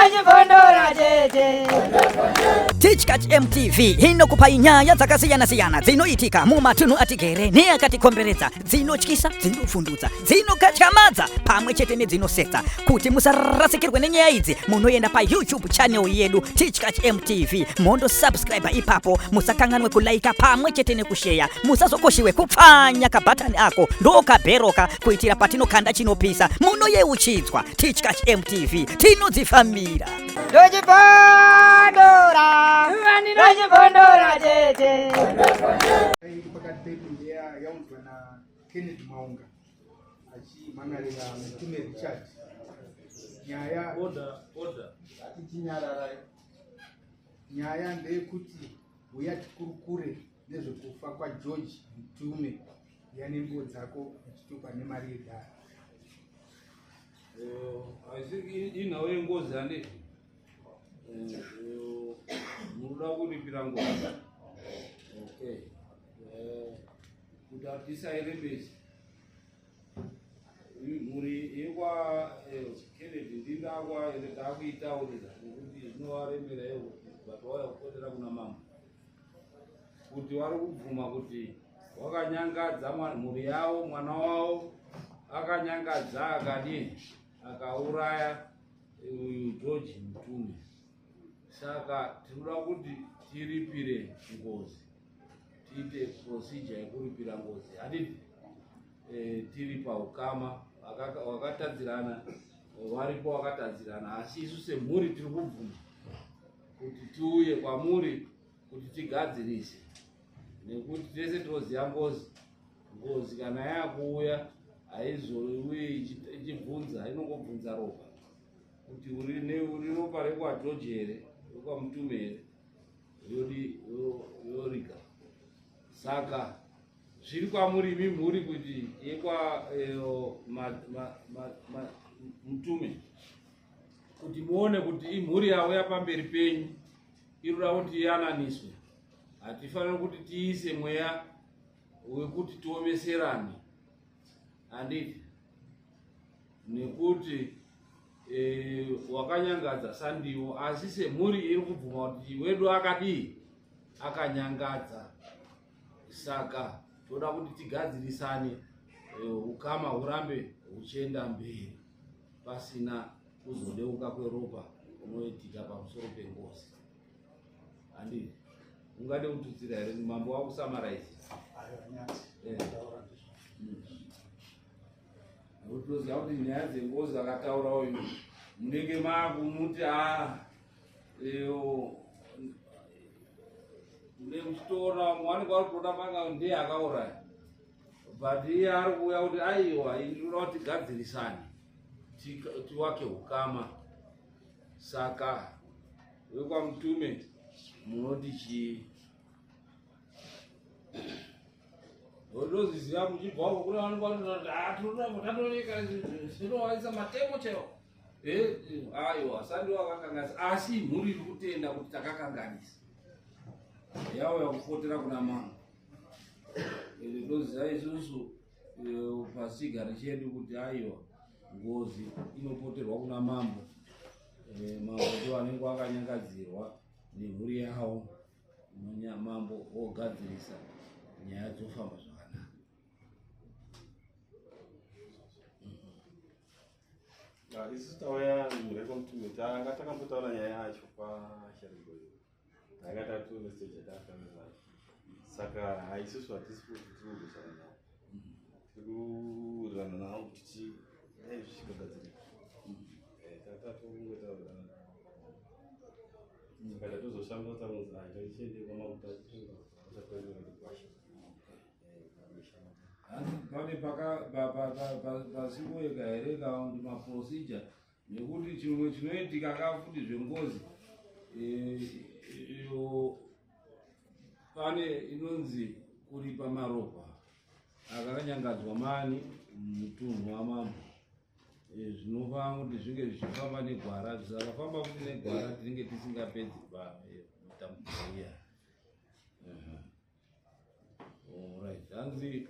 Ndochibondora chete. Tichkach MTV inokupai nyaya dzakasiyana-siyana dzinoitika mumatunhu atigere neakatikomberedza, dzinotyisa, dzinovhundutsa, dzinokatyamadza pamwe chete nedzinosetsa. Kuti musarasikirwe nenyaya idzi, munoenda paYouTube channel yedu Tichkach MTV mondosubscribe ipapo. Musakanganwe kulaika pamwe chete nekusheya. Musazokoshiwe kupfanya kabhatani ako ndokabheroka kuitira patinokanda chinopisa munoyeuchidzwa. Tichkach MTV tinodzifambira. Ndochibondora. Ndochibondora chete. Iri pakati pedu ndeya yaunzwa naKennedy Maunga achimhan'arira Mutume Richard. Nyaya Order, order. Atichinyararai. Nyaya ndeyekuti huya tikurukure nezvekufa kwaGeorge Mutume yanenguo dzako uchitupa nemari yedare. Asi inhau yengozi handi munoda kuripira ngozi. Okay. Kuti hatisairembesi mhuri yekwa Kennedy ndindakwa ende takuitaurira nekuti zvinovaremera ivo but vauya kupotera kuna mambo kuti vari kubvuma kuti wakanyangadza mhuri yavo, mwana wavo akanyangadza akadii akauraya uyu George Mutume. Saka tinoda kuti tiripire ngozi, tiite procedure yekuripira ngozi handiti? Tiri paukama wakatadzirana, varipo wakatadzirana, asi isu semhuri tiri kubvuma kuti tiuye kwamuri kuti tigadzirise, nekuti tese tinoziva ngozi. Ngozi kana yakuuya haizouyi ichibvunza, inongobvunza ropa kuti uri ropa rekwaGeorge here, rekwaMutume here, yoriga. Saka zviri kwamuri imi mhuri kuti yekwa Mutume kuti muone kuti imhuri yauya pamberi penyu inoda kuti iyananiswe. Hatifaniri kuti tiise mweya wekuti tiomeserane, handiti? Nekuti wakanyangadza sandiwo, asi semhuri iri kubvuma kuti wedu akadii, akanyangadza. Saka toda kuti tigadzirisane, ukama hurambe huchienda mberi pasina kuzodeuka kweropa kunoitika pamusoro pengozi, handiti? Ungade kututsira here mambo wakusamaraisi? Toziva kuti nyaya dzengozi akataura uyu munenge makumuti a mune muchitoona vamwe vanenge vari kutoona panga ndiye akauraya, but iye ari kuuya kuti aiwa, ini ndinoda kuti tigadzirisane, tiwake ukama. Saka wekwaMutume munoti chii? Ndoziziva muchibva uko kune vanenge vanoti tatooneka zvinowaisa matemo chaiwo. Aiwa, sandi wakakanganisa, asi mhuri iri kutenda kuti takakanganisa, yauya kupotera kuna mambo. Ende toziva isusu pasigari chedu kuti aiwa, ngozi inopoterwa kuna mambo. Mambo ndo vanenge vakanyangadzirwa nemhuri yavo, mambo ogadzirisa, nyaya dzofamba zvakanaka. Isusu tauya mhuri yekwaMutume, tanga takambotaura nyaya yacho kwaSharugoyo, tanga tatone stage yatafamba. Saka haisusu hatisi kuti tiri kurwisana navo, tiri kuwirirana navo kuti dai zvichigadzirika. Tatatongotaurana, saka tatozoshamba takunzi tichiende kwamaguta tichienda kwasha. Hanzi pane pasikuweka here kana kuti maprocedure? Nekuti chimwe chinoitika kafuti zvengozi, iyo pane inonzi kuripa maropa akanyangadzwa mani mutunhu wamambo. Zvinofanira kuti zvinge zvichifamba negwara, zvisakafamba futi negwara tinenge tisingapedzi matambudziko iya. Alright, hanzi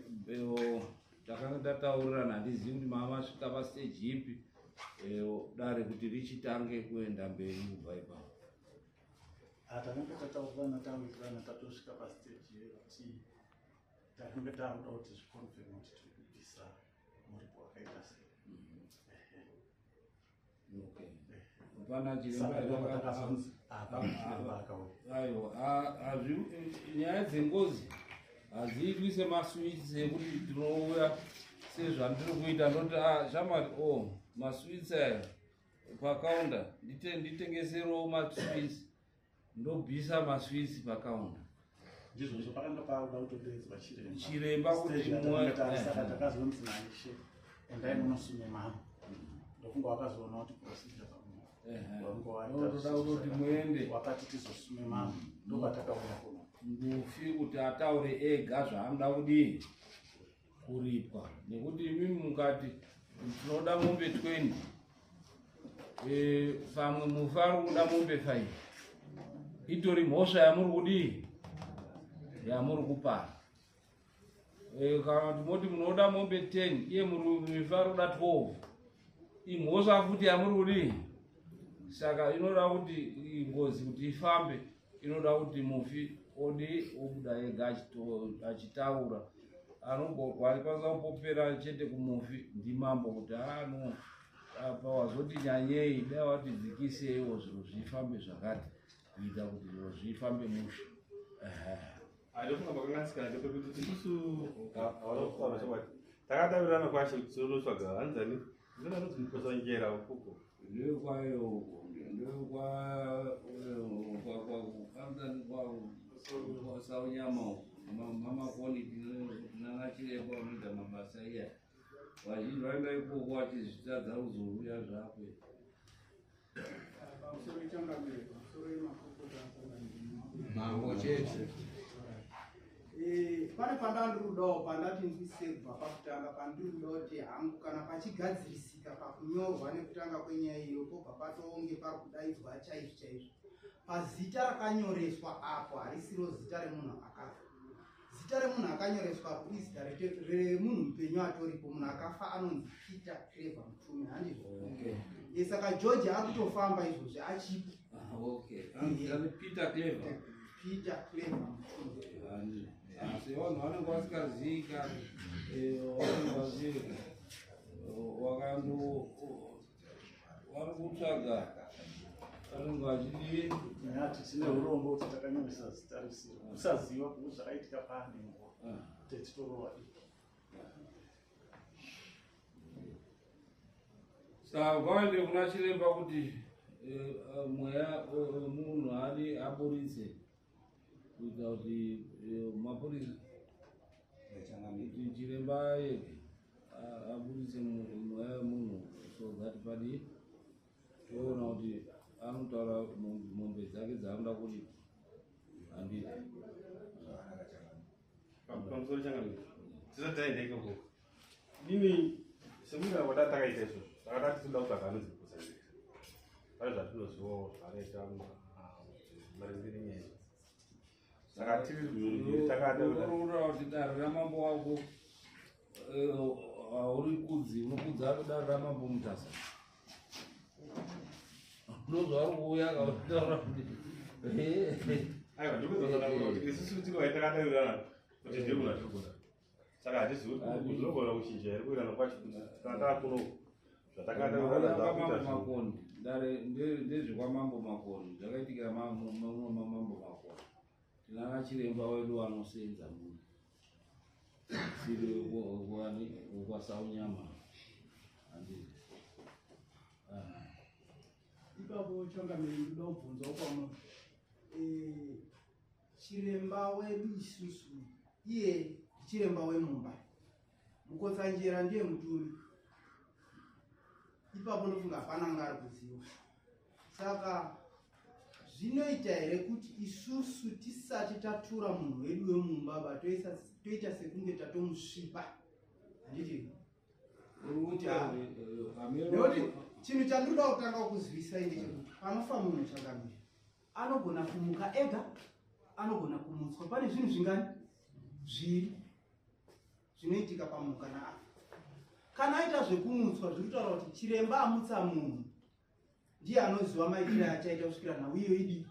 takanga tataurirana, handizivi kuti mama masvika pastage ipi. Dare kuti richitange kuenda mberi kubva ipapo. Takange tataurirana, tawirirana, tatosvika pastage yekuti takange taakuda kuti zviconfirm kuti tiri kubvisa muripo wakaita sei. Okay. Pana chiremba Saka here takazonzi hapana chiremba akauya. Aiwa, nyaya dzengozi hadziitwi semasweets ekuti tinouya sezvandiri kuita, ndoti, "Ah, shamwari, o masweets aya pakaunda, nditengeserewo masweets," ndobvisa masweets pakaunda. Ndizvozvo, pakanga paakuda kutodeedzwa chiremba. Chiremba kuti Stage yatakanga tari, saka takazonzi naishe, "Endai munosume mama." Ndokunga wakazoona kuti procedure pamwe Unotoda kutoti muende. Wakati tizosume mama, ndopatakauya kuno. Mufi kuti ataure ega zvaanoda kudii kuripwa, nekuti imimi mukati tinoda mombe 20, pamwe mufi ari kuda mombe 5, itori mhosva yamuri kudii, yamuri kupara. Kana kuti moti munoda mombe 10, iye mufi ari kuda 12, imhosva futi yamuri kudii. Saka inoda kuti ngozi kuti ifambe, inoda kuti mufi odi obuda ega achitaura. Anogokwanisa kupopera chete kumufi ndimambo, kuti ano apa wazoti nyanyei, dai wati dzikiseiwo zviro zvifambe zvakati, kuita kuti zviro zvifambe mushe. Ehe. Andofunga makanganisikana ndepekuti isusu hawana kutaura chokwadi. Takatawirirana kwashe kuti tinonotsvaga hanzani ndinoda anonzi Mukotsanjera ukoko. Ndekwayo, ndekwa Saunyama, mamakoni tinana chiremba vanoita mabasa iya. Vazhinji vaenda ikoko vachizvitadza kuzouya zvakwe. Pamusoro, changamire, pamusoro yemakokota asanganira. Mambo chete. Pane pandandiri kudawo pandati nzwisise kubva pakutanga, pandiri kuda kuti hangu kana pachigadzirisika pakunyorwa nekutanga kwenyaya iyo, pobva patonge pari kudaidzwa chaizvo chaizvo pazita rakanyoreswa apo, harisiro zita remunhu akafa. Zita remunhu akanyoreswa apo izita remunhu mupenyu atoripo. Munhu akafa anonzi Peter Clever Mutume, handizvo? Okay. Saka George ari kutofamba izvozvi achipo. Ah, okay. Anzi Peter Clever. Peter Clever Mutume. Handizvo. Asi vanhu vanenge vasingazii ka, vanenge vachi wakando vari kutsvaga, vanenge vachidii. Nyati tine urombo kuti takanyoresa zita risiro, kusaziva kuti zvakaitika paane nguva tetitorova diki. Saka ngavaende kuna chiremba kuti mweya wemunhu adi aburitse, kuita kuti mapurisa, kuti chiremba ayeke aburitse mweya wemunhu, so that padii toona kuti anotaura mombe dzake dzaanoda kuripa, handiti? Pamusoro, changamire, tisati taenda ikoko, nini semunhu kwata takaita izvozvo, takada tinoda kutsvaga anonzi Mukotsanjera. Pane zvatinozivawo zvaanoita maringe nenyaya iyi. Saka tiri mhuri takada Unoona kuti dare ramambo wako hauri kudzi, unokudza dare ramambo Mutasa, ndozvauri kuuya kautaura kuti Aiwa, ndikuzosanangura kuti isusu tiri vai takatawirirana kuti ndiri munhu atiri kuda, saka hatizivi kuti zvinogona kuchinja here kuwirirana kwacho, kuti kana taakuno zvatakatawirirana Kwamambo zvakuita zvinhu. Makoni, dare ndezvekwamambo Makoni, zvakaitikira mamwe mamambo Makoni. Tinana chiremba wedu vanosenza muno, siri wekwaSaunyama, handiti? Ah. Ipapo, changamire, ndoda kubvunzawo kwamuri. Chiremba wedu isusu, iye chiremba wemumba, Mukotsanjera ndiye mutumi ipapo, ndofunga hapana anga ari kuziva. Saka zvinoita here kuti isusu tisati tatura munhu wedu wemumba ba toita sekunge tatomusvipa, handiti? Kuti Nekuti chinhu chandinoda kutanga kuzivisai ndechekuti panofa munhu, changamire, anogona kumuka ega, anogona kumutswa. Pane zvinhu zvingani zviri zvinoitika pamunhu kana afa. Kana aita zvekumutswa zviri kutaura kuti chiremba amutsa munhu ndiye anoziva maitiro achaita kusvikira nhau iyo idi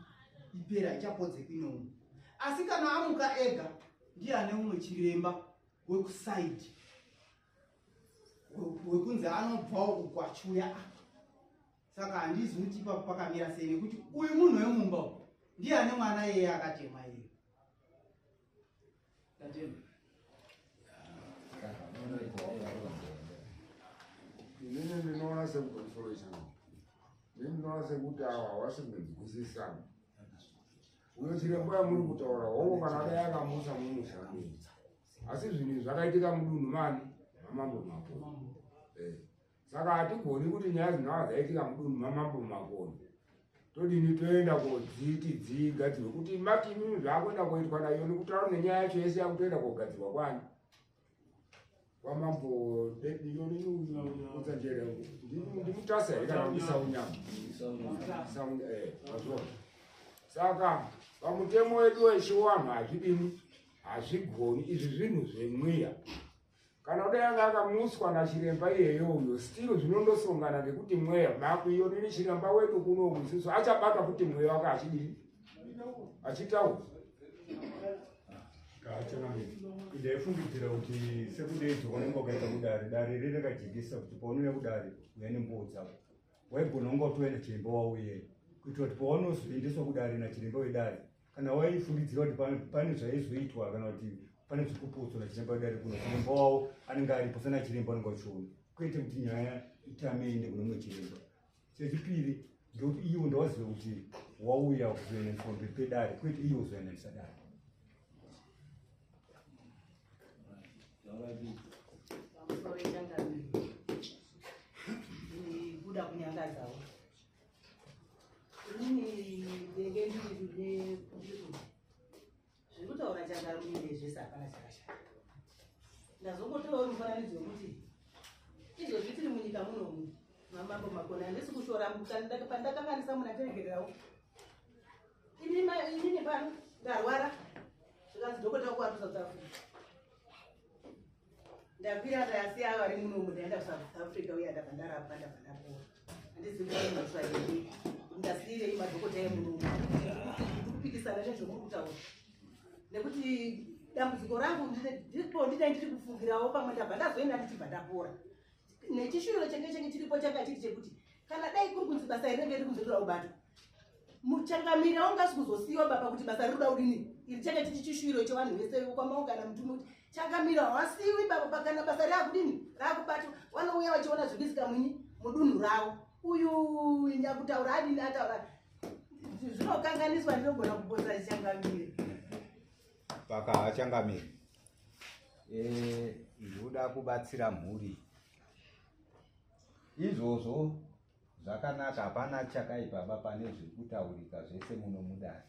ipera ichapodzekwi neumwe. Asi kana amuka ega ndiye ane umwe chiremba wekusaidi wekunzi anobvawo kugwachuya apa. Saka handizivi kuti ipapo pakamira sei nekuti uyu munhu wemumba ndiye ane mwana iyeye akatema iye. Tatenda. Inini ndinoona sekuti ini ndinoona sekuti awa hawasi kunzwisisana. Uyo chiremba yamuri kutaura hongu kana dai akamutsa mumushandei. Asi zvinhu izvi zvakaitika mudunhu mani mamambo Makoni. Saka hatigoni kuti nyaya dzinova dzaitika mudunhu mamambo Makoni todini toenda kodziti dzigadzirwe kuti mati imimi zvakuenda koitwa nayo nekutaura nenyaya yacho yese yakutoenda kogadzirwa kwani kwamambo yoniniutsanjere ndimutasa here kana ndisaunyama mazvona. Saka pamutemo wedu wechiwanhu hazvidini hazvigoni izvi zvinhu zvemweya. Kana kudai anga akamutswa nachiremba iyeyo uyo still zvinondosongana ngekuti mweya makuiyo nini chiremba wedu kuno isusu achabata kuti mweya wake achidini achitaura. Ndaifungidzira kuti sekudeedzwa kwaunenge wakaita kudare, dare riri rakajekesa kuti paunouya kudare uya nembuo dzako. Waigona kunge watouya nachiremba wauye kuitira kuti paunozoendeswa kudare nachiremba wedare, kana waifungidzira kuti pane zvaizoitwa kana kuti pane zvikupotswa nachiremba wedare kuno, chiremba wavo anenge aripo sana chiremba anenge achiona, kwete kuti nyaya itame iende kune mumwe chiremba. Chechipiri ndekuti iwo ndawaziva kuti wauya kuzoendaniswa pamberi pedare, kwete iye uzoendanisa dare. Kuda kunyangadzawo inini ndenge ndiri zviri kutaura changamire zvese hapana chakashata. Ndazongotorawo mufananidzo wekuti izvozvi tiri munyika munomu mamambo Makoni, handisi kushora pandakanganisa munhu andiregererawo. Inini pano ndarwara zvikanzi dhokota wako ari kuSouth Africa, ndakwira ndasiya vari munomu ndaenda kuSouth Africa uye ndabva ndarapwa ndabva ndapora. Handizivi kuti mhosva here ndasiyirei madhokota emunomu ndikupikisana nezvomuri kutaura nekuti dambudziko rangu ndiripo ndinai ndiri kufungirawo pamwe ndabva ndazoenda ndichibva ndapora. Nechishuviro chenge chenge chiripo changa chiri chekuti kana dai kuri kunzi basa rinenge riri kunzi rinoda kubatwa muchangamiri aungasi kuzosiyiwa baba kuti basa rinoda kudini iri changa chiri chishuviro chevanhu vese kwamaungana mutume kuti changamiri hawasiyiwi baba kana basa raakudini raakubatwa vanouya vachiona zvikuisika munyi mudunhu ravo. Uyu nyakutaura adini ataura zvinokanganiswa ndinogona kupotsa changamire. Paka changamire ndoda kubatsira mhuri izvozvo zvakanaka, hapana chakaipa ba pane zviri kutaurika zvese muno mudare.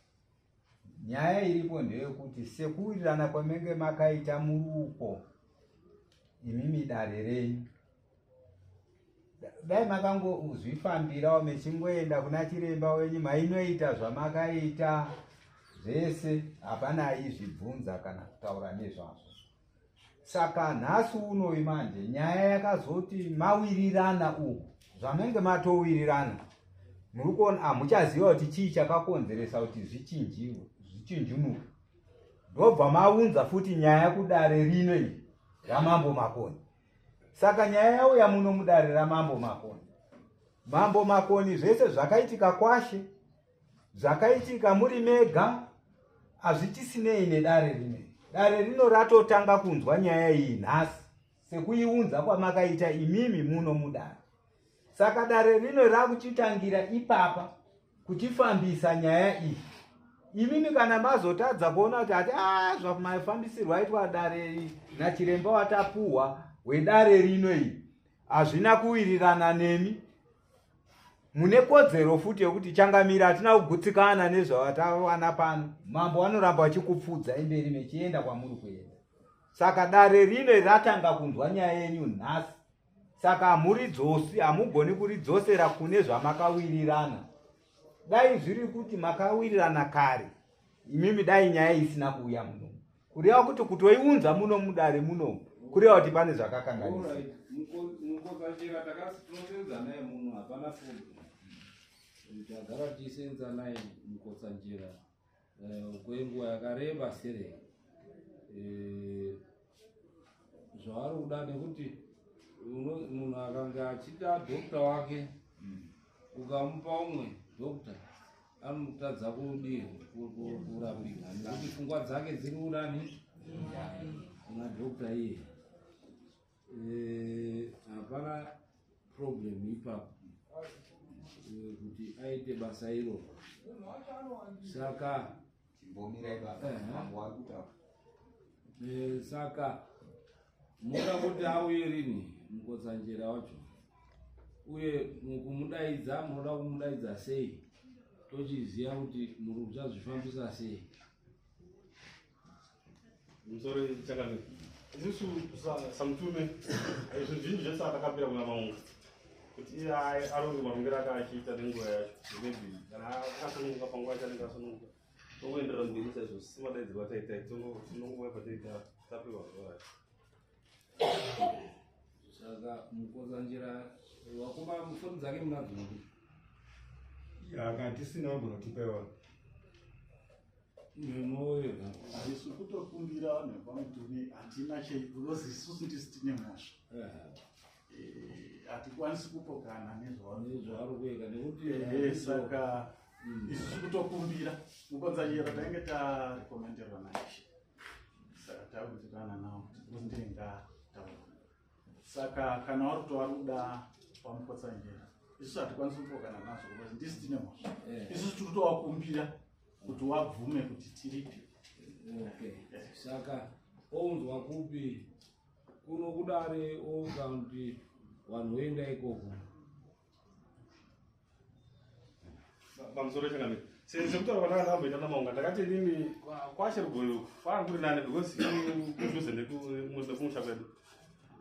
Nyaya iripo ndeyekuti sekuwirirana kwamenge makaita muruko imimi dare renyu, dai makangozvifambirawo mechingoenda kuna chiremba wenyu mainoita zvamakaita zvese, hapana aizvibvunza kana kutaura nezvazvo. Saka nhasi unoyi manje nyaya yakazoti mawirirana uku zvamenge matowirirana, muri kuona hamuchaziva kuti chii chakakonzeresa kuti zvichinjiwe zvichinjunuke, ndobva maunza futi nyaya kudare rino iri ramambo Makoni. Saka nyaya yauya muno mudare ramambo Makoni. Mambo Makoni, zvese zvakaitika kwashe zvakaitika muri mega hazvichisinei nedare rino. Dare rino ratotanga kunzwa nyaya iyi nhasi sekuiunza kwamakaita imimi muno mudare. Saka dare rino rakuchitangira ipapa kuchifambisa nyaya iyi. Imimi kana mazotadza kuona kuti ati zvamafambisirwo aitwa dare nachiremba watapuhwa wedare rino iyi hazvina kuwirirana nemi, mune kodzero futi yekuti changamire hatina kugutsikana nezvawatawana pano. Mambo vanoramba vachikupfudza imberi mechienda kwamuri kuenda. Saka dare rino ratanga kunzwa nyaya yenyu nhasi, saka hamuridzosi, hamugoni kuridzosera kune zvamakawirirana. Dai zviri kuti makawirirana kare imimi, dai nyaya isina kuuya muno. Kureva kuti kutoiunza muno mudare muno. Kureva kuti pane zvakakanganisa. Alright, Mukotsanjera tinosenza naye muno, hapana fundo. Tagara tichisenza naye Mukotsanjera kwenguva yakareba serei. Zvaari kuda nekuti munhu akanga achida dhokta wake, ukamupa umwe dhokta anotadza kudii kurapika nekuti pfungwa dzake dziri kunani kuna dhokta iye. Hapana problem ipapo kuti aite basa iro. Saka Chimbomirai baba, mambo wari kutaura. Saka munoda kuti auye rini Mukotsanjera wacho, uye mukumudaidza munoda kumudaidza sei, tochiziva kuti muri kuchazvifambisa sei? Musoro chakanaka. Isusu saMutume zvinhu zvinji zvese atakapira kuna Maunga kuti iye aronge marongero ake achiita nenguva yacho. Maybe kana akasununguka panguva yacho anenge asununguka, tongoenderera mberi saizvozvo semadaidzirwo ataita, tinonguva pataita tapiwa zuva racho. Saka Mukotsanjera wakoma foni dzake munadzo? Ya, kana tisina vagona kutipa iwavo. Nemoyega. Isu kutokumbira vanhu vekwaMutume, hatina chei because isusu ndisi tine mhosva. Hatikwanisi kupokana nezvavari kueka nekuti Ehe, saka isusu kutokumbira Mukotsanjera tainge tarekomenderwa naishe, saka tawirirana nawo kuti because ndingataura. Saka kana vari kuti vari kuda paMukotsanjera, isusu hatikwanisi kupokana nazvo because ndisi tine mhosva. Isusu tiri kutovakumbira kuti wabvume kuti tiripi. Okay, saka ounzwa kupi? Kuno kudare oga kuti vanhu voenda ikoko? Pamusoro changamire, sekutaura kwandanga ndakamboita naMaunga, ndakati inini kwaCherugoyo kwanga kuri nane because kudhuze nekumusha kwedu,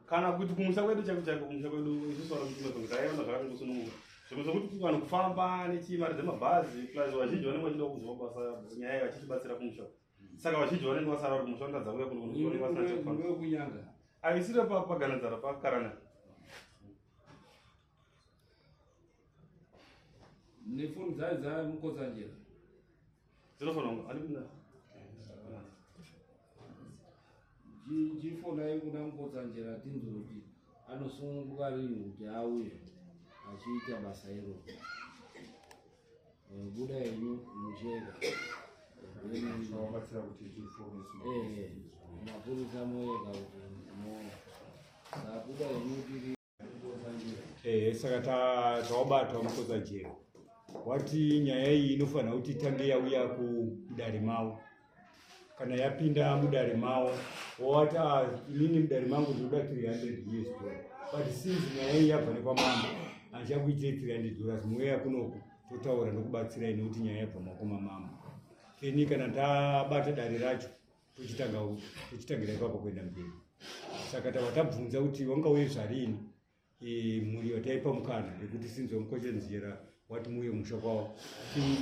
kana kuti kumusha kwedu chaiko chaiko, kumusha kwedu isusu vana Mutume taiona zvakangosununguka. Zvimwe zvokuti vanhu kufamba nechimari dzemabhazi, plus vazhinji vanenge vachida kuzwa basa nyaya vachitibatsira kumusha, saka vazhinji vanenge vasara vari kumusha vanotadza kuuya kuno vanenge vasina chekufamba. Wekunyanga? Aisire paganadzara pakarana. Nefoni dzayo dzaMukotsanjera? Dzinofanira kunge andikuna. Chifonai kuna Mukotsanjera tinzwe kuti anosununguka rini kuti auye achiita basa iroro. Buda henyu mucheka. Vabatsira kuti tifone. Mapurisa moyeka kuti sabuda henyu tiri Mukotsanjera. Saka tawabatwa Mukotsanjera wati nyaya iyi inofanira kuti itange yauya kudare mavo. Kana yapinda mudare mavo, wowati, "Ah, inini mudare mangu ndinoda 300 US dollar, but since nyaya iyi yabva nekwamambo, handichakuitire $300. Muuya kunoku totaura ndokubatsirai nekuti nyaya yabva makoma mambo." Then kana tabata dare racho, tochitangira ipapo kuenda mberi. Saka tava tabvunza kuti wangauye zvarini. Mhuri yataipa mukana yekuti since vaMukotsanjera wati muuye musha kwavo,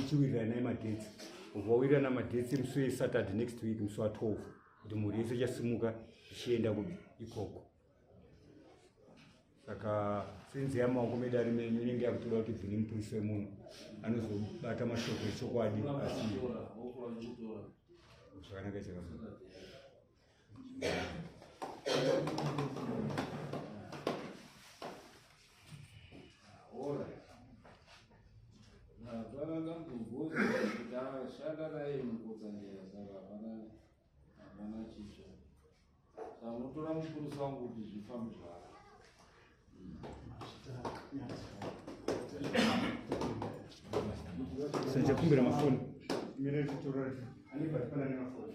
chiwiriranai madates. Ubva wawirirana madates musi weSaturday next week, musi wa12, kuti mhuri yese ichasimuka ichienda ikoko. Saka since yamaoko medare menyu, inenge yakutoda kuti ibve nemupurisa wemuno anozobata mashoko echokwadi, asi zvakanaka chakanaka. Alright. Hapana dambudziko kuti ashanda naye Mukotsanjera, saka hapana chitsva. Saka munotora mupurisa wangu kuti zvifambe zvakanaka. Ndichakumbira mafoni. Mire titorore. Anibva tipanane mafoni.